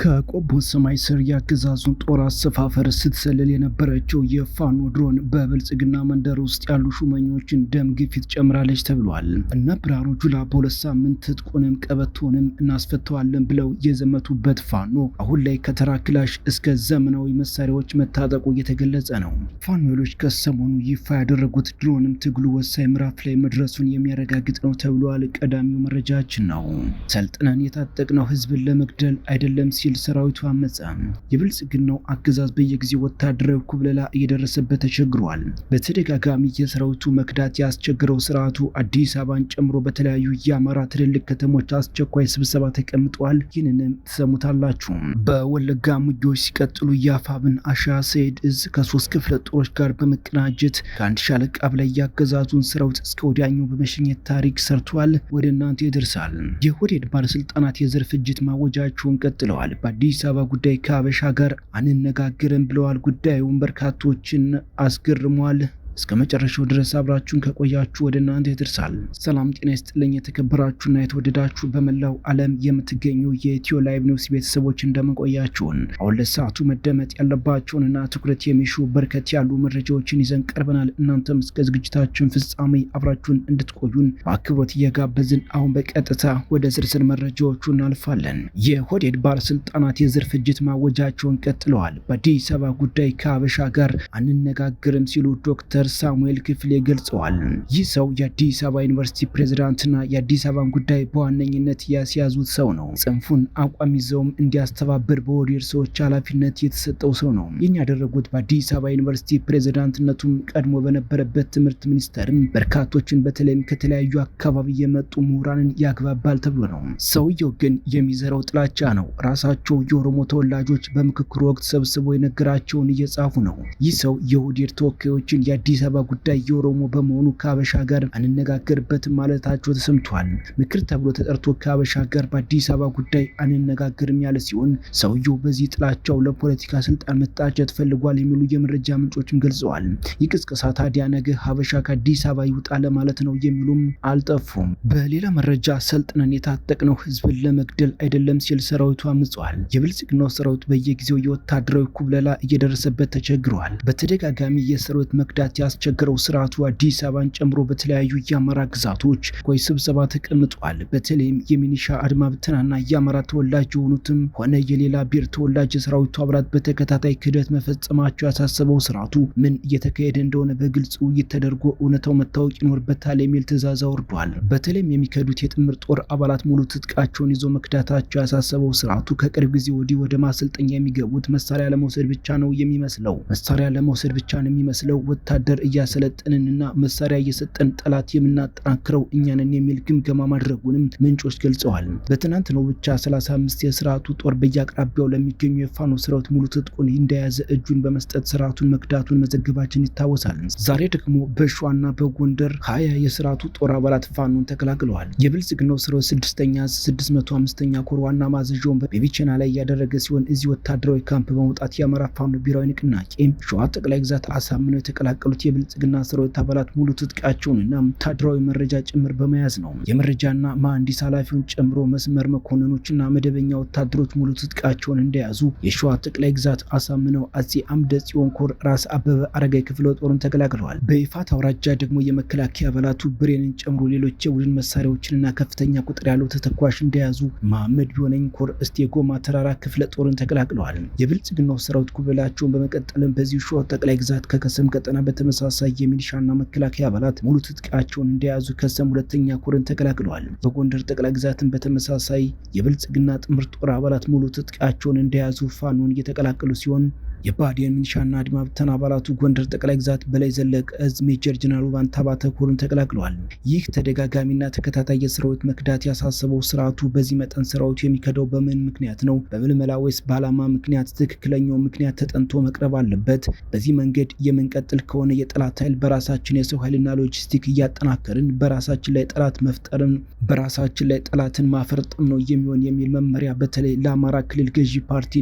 ከቆቦ ሰማይ ስር የአገዛዙን ጦር አሰፋፈር ስትሰልል የነበረችው የፋኖ ድሮን በብልጽግና መንደር ውስጥ ያሉ ሹመኞችን ደም ግፊት ጨምራለች ተብሏል። እነ ብርሃኑ ጁላ በ2 ሳምንት ትጥቁንም ቀበቶንም እናስፈተዋለን ብለው የዘመቱበት ፋኖ አሁን ላይ ከተራ ክላሽ እስከ ዘመናዊ መሳሪያዎች መታጠቁ እየተገለጸ ነው። ፋኖ ኃይሎች ከሰሞኑ ይፋ ያደረጉት ድሮንም ትግሉ ወሳኝ ምዕራፍ ላይ መድረሱን የሚያረጋግጥ ነው ተብሏል። ቀዳሚው መረጃችን ነው። ሰልጥነን የታጠቅነው ህዝብን ለመግደል አይደለም ሲል ሰራዊቱ አመፀ። የብልጽግናው አገዛዝ በየጊዜው ወታደራዊ ኩብለላ እየደረሰበት ተቸግሯል። በተደጋጋሚ የሰራዊቱ መክዳት ያስቸግረው ስርዓቱ አዲስ አበባን ጨምሮ በተለያዩ የአማራ ትልልቅ ከተሞች አስቸኳይ ስብሰባ ተቀምጧል። ይህንንም ትሰሙታላችሁ። በወለጋ ውጊያዎች ሲቀጥሉ የአፋብን አሻ ሰይድ እዝ ከ3 ክፍለ ጦሮች ጋር በመቀናጀት ከ1 ሻለቃ በላይ ያገዛዙን ሰራዊት እስከ ወዲያኛው በመሸኘት ታሪክ ሰርቷል። ወደ እናንተ ይደርሳል። የኦህዴድ ባለስልጣናት የዘር ፍጅት ማወጃቸውን ቀጥለዋል። በአዲስ አበባ ጉዳይ ከአበሻ ጋር አንነጋገርም ብለዋል። ጉዳዩን በርካቶችን አስገርሟል። እስከ መጨረሻው ድረስ አብራችሁን ከቆያችሁ ወደ እናንተ ይደርሳል። ሰላም ጤና ይስጥልኝ። የተከበራችሁና የተወደዳችሁ በመላው ዓለም የምትገኙ የኢትዮ ላይቭ ኒውስ ቤተሰቦች፣ እንደምን ቆያችሁን? አሁን ለሰዓቱ መደመጥ ያለባቸውንና ትኩረት የሚሹ በርከት ያሉ መረጃዎችን ይዘን ቀርበናል። እናንተም እስከ ዝግጅታችን ፍጻሜ አብራችሁን እንድትቆዩን በአክብሮት እየጋበዝን አሁን በቀጥታ ወደ ዝርዝር መረጃዎቹ እናልፋለን። የኦህዴድ ባለስልጣናት የዘር ፍጅት ማወጃቸውን ቀጥለዋል። በአዲስ አበባ ጉዳይ ከአበሻ ጋር አንነጋገርም ሲሉ ዶክተር ሳሙኤል ክፍሌ ገልጸዋል። ይህ ሰው የአዲስ አበባ ዩኒቨርሲቲ ፕሬዝዳንትና የአዲስ አበባን ጉዳይ በዋነኝነት ያስያዙት ሰው ነው። ጽንፉን አቋም ይዘውም እንዲያስተባብር በኦህዴድ ሰዎች ኃላፊነት የተሰጠው ሰው ነው። ይህን ያደረጉት በአዲስ አበባ ዩኒቨርሲቲ ፕሬዝዳንትነቱም ቀድሞ በነበረበት ትምህርት ሚኒስቴርም በርካቶችን በተለይም ከተለያዩ አካባቢ የመጡ ምሁራንን ያግባባል ተብሎ ነው። ሰውየው ግን የሚዘራው ጥላቻ ነው። ራሳቸው የኦሮሞ ተወላጆች በምክክሩ ወቅት ሰብስቦ የነገራቸውን እየጻፉ ነው። ይህ ሰው የኦህዴድ ተወካዮችን የአዲስ አበባ ጉዳይ የኦሮሞ በመሆኑ ከአበሻ ጋር አንነጋገርበትም ማለታቸው ተሰምቷል። ምክር ተብሎ ተጠርቶ ከአበሻ ጋር በአዲስ አበባ ጉዳይ አንነጋገርም ያለ ሲሆን፣ ሰውየው በዚህ ጥላቻው ለፖለቲካ ስልጣን መታጨት ፈልጓል የሚሉ የመረጃ ምንጮችም ገልጸዋል። ይህ ቅስቀሳ ታዲያ ነገ ሀበሻ ከአዲስ አበባ ይውጣ ለማለት ነው የሚሉም አልጠፉም። በሌላ መረጃ ሰልጥነን የታጠቅነው ህዝብን ለመግደል አይደለም ሲል ሰራዊቱ አምጿል። የብልጽግናው ሰራዊት በየጊዜው የወታደራዊ ኩብለላ እየደረሰበት ተቸግሯል። በተደጋጋሚ የሰራዊት መክዳት ያስቸገረው ስርዓቱ አዲስ አበባን ጨምሮ በተለያዩ የአማራ ግዛቶች ቆይ ስብሰባ ተቀምጧል። በተለይም የሚኒሻ አድማ ብተናና የአማራ ተወላጅ የሆኑትም ሆነ የሌላ ብሔር ተወላጅ የሰራዊቱ አባላት በተከታታይ ክህደት መፈጸማቸው ያሳሰበው ስርዓቱ ምን እየተካሄደ እንደሆነ በግልጽ ውይይት ተደርጎ እውነታው መታወቅ ይኖርበታል የሚል ትዕዛዝ አውርዷል። በተለይም የሚከዱት የጥምር ጦር አባላት ሙሉ ትጥቃቸውን ይዘው መክዳታቸው ያሳሰበው ስርዓቱ ከቅርብ ጊዜ ወዲህ ወደ ማሰልጠኛ የሚገቡት መሳሪያ ለመውሰድ ብቻ ነው የሚመስለው መሳሪያ ለመውሰድ ብቻ ነው የሚመስለው፣ ወታደር እያሰለጠንንና መሳሪያ እየሰጠን ጠላት የምናጠናክረው እኛ ነን የሚል ግምገማ ማድረጉንም ምንጮች ገልጸዋል። በትናንትናው ብቻ 35 የስርዓቱ ጦር በየአቅራቢያው ለሚገኙ የፋኖ ሰራዊት ሙሉ ትጥቁን እንደያዘ እጁን በመስጠት ስርዓቱን መክዳቱን መዘገባችን ይታወሳል። ዛሬ ደግሞ በሸዋና በጎንደር 20 የስርዓቱ ጦር አባላት ፋኖን ተቀላቅለዋል። የብልጽግናው ሰራዊት ስድስተኛ 605ኛ ኮር ዋና ማዘዣውን በቢቸና ላይ ያደረገ ሲሆን፣ እዚህ ወታደራዊ ካምፕ በመውጣት የአማራ ፋኖ ብሔራዊ ንቅናቄ ሸዋ ጠቅላይ ግዛት አሳምነው የተቀላቀሉት የብልጽግና ሰራዊት አባላት ሙሉ ትጥቃቸውንና ወታደራዊ መረጃ ጭምር በመያዝ ነው። የመረጃና መሐንዲስ ኃላፊውን ጨምሮ መስመር መኮንኖችና መደበኛ ወታደሮች ሙሉ ትጥቃቸውን እንደያዙ የሸዋ ጠቅላይ ግዛት አሳምነው አጼ አምደ ጽዮን ኮር ራስ አበበ አረጋይ ክፍለ ጦርን ተቀላቅለዋል። በይፋት አውራጃ ደግሞ የመከላከያ አባላቱ ብሬንን ጨምሮ ሌሎች የቡድን መሳሪያዎችንና ከፍተኛ ቁጥር ያለው ተተኳሽ እንደያዙ መሐመድ ቢሆነኝ ኮር እስቴ ጎማ ተራራ ክፍለ ጦርን ተቀላቅለዋል። የብልጽግናው ሰራዊት ኩብለላቸውን በመቀጠልም በዚሁ ሸዋ ጠቅላይ ግዛት ከከሰም ቀጠና በተመሳሳይ የሚሊሻና መከላከያ አባላት ሙሉ ትጥቃቸውን እንደያዙ ከሰም ሁለተኛ ኮርን ተቀላቅለዋል። በጎንደር ጠቅላይ ግዛትን በተመሳሳይ የብልጽግና ጥምር ጦር አባላት ሙሉ ትጥቃቸውን እንደያዙ ፋኖን እየተቀላቀሉ ሲሆን፣ የብአዴን ሚሊሻና አድማ ብተና አባላቱ ጎንደር ጠቅላይ ግዛት በላይ ዘለቀ እዝ ሜጀር ጀነራል ውባንተ አባተ ኮርን ተቀላቅለዋል። ይህ ተደጋጋሚና ተከታታይ የሰራዊት መክዳት ያሳሰበው ስርዓቱ በዚህ መጠን ሰራዊቱ የሚከዳው በምን ምክንያት ነው? በምልመላ ወይስ በዓላማ ምክንያት? ትክክለኛው ምክንያት ተጠንቶ መቅረብ አለበት። በዚህ መንገድ የምንቀጥል ከሆነ የጠላት ኃይል በራሳችን የሰው ኃይልና ሎጂስቲክ እያጠናከርን በራሳችን ላይ ጠላት መፍጠርን በራሳችን ላይ ጠላትን ማፈርጠም ነው የሚሆን የሚል መመሪያ በተለይ ለአማራ ክልል ገዢ ፓርቲ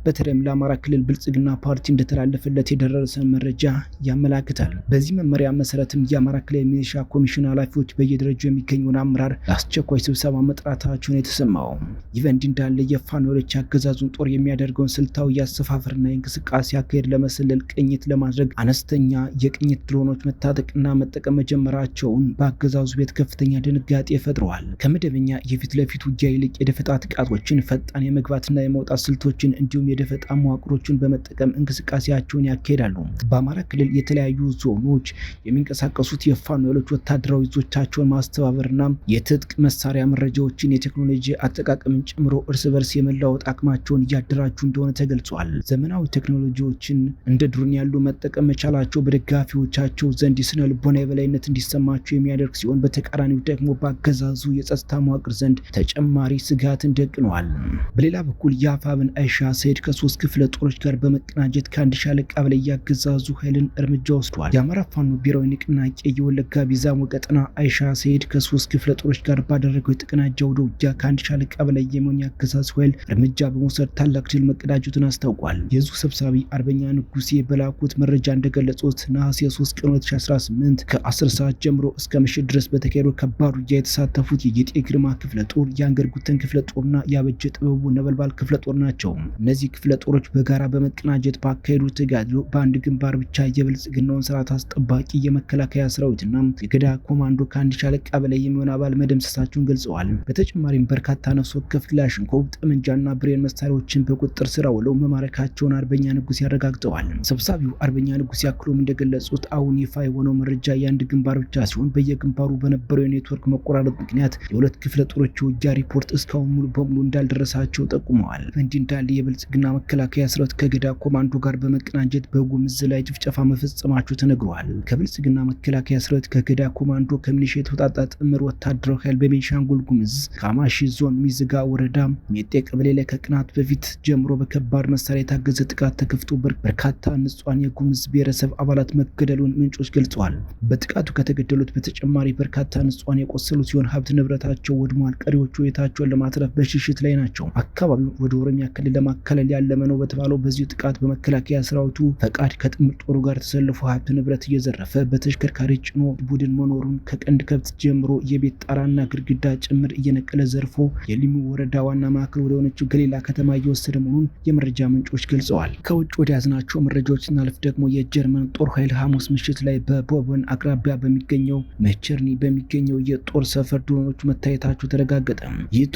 በተለይም ለአማራ ክልል ብልጽግና ፓርቲ እንደተላለፈለት የደረሰ መረጃ ያመላክታል። በዚህ መመሪያ መሰረትም የአማራ ክልል ሚሊሻ ኮሚሽን ኃላፊዎች በየደረጃው የሚገኘውን አመራር ለአስቸኳይ ስብሰባ መጥራታቸውን የተሰማው። ይህ በእንዲህ እንዳለ የፋኖ ኃይሎች ያገዛዙን ጦር የሚያደርገውን ስልታዊ የአሰፋፈርና የእንቅስቃሴ አካሄድ ለመሰለል ቅኝት ለማድረግ አነስተኛ የቅኝት ድሮኖች መታጠቅና መጠቀም መጀመራቸውን በአገዛዙ ቤት ከፍተኛ ድንጋጤ ፈጥረዋል። ከመደበኛ የፊት ለፊት ውጊያ ይልቅ የደፈጣ ጥቃቶችን፣ ፈጣን የመግባትና የመውጣት ስልቶችን እንዲሁም የደፈጣ መዋቅሮችን በመጠቀም እንቅስቃሴያቸውን ያካሂዳሉ። በአማራ ክልል የተለያዩ ዞኖች የሚንቀሳቀሱት የፋኖ ኃይሎች ወታደራዊ ዞቻቸውን ማስተባበርና የትጥቅ መሳሪያ መረጃዎችን የቴክኖሎጂ አጠቃቀምን ጨምሮ እርስ በርስ የመለዋወጥ አቅማቸውን እያደራጁ እንደሆነ ተገልጿል። ዘመናዊ ቴክኖሎጂዎችን እንደ ድሮን ያሉ መጠቀም መቻላቸው በደጋፊዎቻቸው ዘንድ የስነ ልቦና የበላይነት እንዲሰማቸው የሚያደርግ ሲሆን፣ በተቃራኒው ደግሞ በአገዛዙ የጸጥታ መዋቅር ዘንድ ተጨማሪ ስጋትን ደቅነዋል። በሌላ በኩል የአፋብን አይሻ ሰይድ ከ3 ክፍለ ጦሮች ጋር በመቀናጀት ከ1 ሻለቃ በላይ ያገዛዙ ኃይልን እርምጃ ወስዷል። የአማራ ፋኖ ብሔራዊ ንቅናቄ የወለጋ ቢዛሞ ቀጠና አይሻ ሰይድ ከ3 ክፍለ ጦሮች ጋር ባደረገው የተቀናጀ አውደ ውጊያ ከ1 ሻለቃ በላይ የሚሆን ያገዛዙ ኃይል እርምጃ በመውሰድ ታላቅ ድል መቀዳጀቱን አስታውቋል። የዙ ሰብሳቢ አርበኛ ንጉሴ በላኩት መረጃ እንደገለጹት ነሐሴ 3 ቀን 2018 ከ10 ሰዓት ጀምሮ እስከ ምሽት ድረስ በተካሄደው ከባድ ውጊያ የተሳተፉት የጌጤ ግርማ ክፍለ ጦር፣ የአንገር ጉተን ክፍለ ጦርና የአበጀ ጥበቡ ነበልባል ክፍለ ጦር ናቸው። እነዚህ ክፍለ ጦሮች በጋራ በመቀናጀት ባካሄዱት ተጋድሎ በአንድ ግንባር ብቻ የብልጽግናውን ስርዓት አስጠባቂ የመከላከያ ሰራዊትና የገዳ ኮማንዶ ከ1 ሻለቃ በላይ የሚሆን አባል መደምሰሳቸውን ገልጸዋል። በተጨማሪም በርካታ ነፍስ ወከፍ ክላሽንኮቭ፣ ጠመንጃና ብሬን መሳሪያዎችን በቁጥጥር ስር ውለው መማረካቸውን አርበኛ ንጉሴ አረጋግጠዋል። ሰብሳቢው አርበኛ ንጉሴ አክሎም እንደገለጹት አሁን ይፋ የሆነው መረጃ የአንድ ግንባር ብቻ ሲሆን በየግንባሩ በነበረው የኔትወርክ መቆራረጥ ምክንያት የሁለት ክፍለ ጦሮች የውጊያ ሪፖርት እስካሁን ሙሉ በሙሉ እንዳልደረሳቸው ጠቁመዋል። እንዲህ እንዳለ የብልጽግና መከላከያ ሰራዊት ከገዳ ኮማንዶ ጋር በመቀናጀት በጉምዝ ላይ ጭፍጨፋ መፈጸማቸው ተነግሯል። ከብልጽግና መከላከያ ሰራዊት ከገዳ ኮማንዶ ከሚሊሻ የተውጣጣ ጥምር ወታደራዊ ኃይል በቤንሻንጉል ጉምዝ ካማሺ ዞን ሚዝጋ ወረዳ ሜጤ ቀበሌ ላይ ከቀናት በፊት ጀምሮ በከባድ መሳሪያ የታገዘ ጥቃት ተከፍቶ በርካታ ንጹሃን የጉምዝ ብሔረሰብ አባላት መገደሉን ምንጮች ገልጸዋል። በጥቃቱ ከተገደሉት በተጨማሪ በርካታ ንጹሃን የቆሰሉ ሲሆን ሀብት ንብረታቸው ወድሟል። ቀሪዎቹ ሕይወታቸውን ለማትረፍ በሽሽት ላይ ናቸው። አካባቢው ወደ ኦሮሚያ ክልል ለማካለል ያለመ ነው በተባለው በዚሁ ጥቃት በመከላከያ ሰራዊቱ ፈቃድ ከጥምር ጦሩ ጋር ተሰልፎ ሀብት ንብረት እየዘረፈ በተሽከርካሪ ጭኖ ቡድን መኖሩን ከቀንድ ከብት ጀምሮ የቤት ጣራና ግድግዳ ጭምር እየነቀለ ዘርፎ የሊሙ ወረዳ ዋና ማዕከል ወደ ሆነችው ገሊላ ከተማ እየወሰደ መሆኑን የመረጃ ምንጮች ገልጸዋል። ከውጭ ወደ ያዝናቸው መረጃዎች ስናልፍ ደግሞ የጀርመን ጦር ኃይል ሐሙስ ምሽት ላይ በቦበን አቅራቢያ በሚገኘው መቸርኒ በሚገኘው የጦር ሰፈር ድሮኖች መታየታቸው ተረጋገጠ። ይህ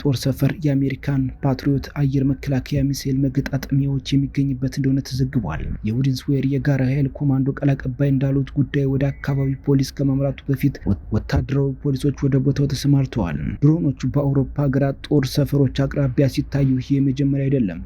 ጦር ሰፈር የአሜሪካን ፓትሪዮት አየር መከላከያ ሚሳኤል መገጣጠሚያዎች የሚገኝበት እንደሆነ ተዘግቧል። የቡድንስዌር የጋራ ኃይል ኮማንዶ ቃል አቀባይ እንዳሉት ጉዳዩ ወደ አካባቢ ፖሊስ ከማምራቱ በፊት ወታደራዊ ፖሊሶች ወደ ቦታው ተሰማርተዋል። ድሮኖቹ በአውሮፓ ሀገራት ጦር ሰፈሮች አቅራቢያ ሲታዩ ይህ የመጀመሪያ አይደለም።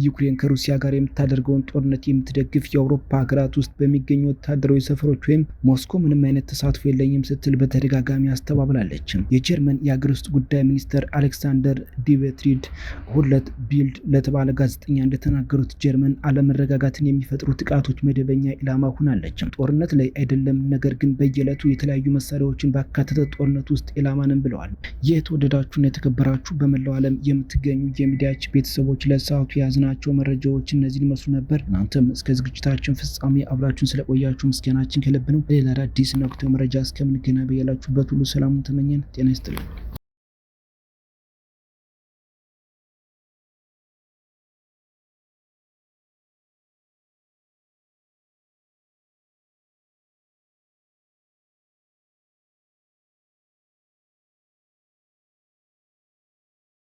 ዩክሬን ከሩሲያ ጋር የምታደርገውን ጦርነት የምትደግፍ የአውሮፓ ሀገራት ውስጥ በሚገኙ ወታደራዊ ሰፈሮች ወይም ሞስኮ ምንም አይነት ተሳትፎ የለኝም ስትል በተደጋጋሚ አስተባብላለች። የጀርመን የሀገር ውስጥ ጉዳይ ሚኒስትር አሌክሳንደር ዲቬትሪድ እሁድ ዕለት ቢልድ ለተባለ ጋዜጠኛ እንደተናገሩት ጀርመን አለመረጋጋትን የሚፈጥሩ ጥቃቶች መደበኛ ኢላማ ሆናለች። ጦርነት ላይ አይደለም፣ ነገር ግን በየዕለቱ የተለያዩ መሳሪያዎችን ባካተተ ጦርነት ውስጥ ኢላማ ነን ብለዋል። የተወደዳችሁና የተከበራችሁ በመላው ዓለም የምትገኙ የሚዲያችን ቤተሰቦች ለሰዓቱ የያዝናቸው መረጃዎች እነዚህን ይመስሉ ነበር። እናንተም እስከ ዝግጅታችን ፍጻሜ አብራችሁን ስለቆያችሁ ምስጋናችን ከልብ ነው። በሌላ አዳዲስ እና ወቅታዊ መረጃ እስከምንገናኝ በያላችሁበት ሁሉ ሰላሙን ተመኘን። ጤና ይስጥልን።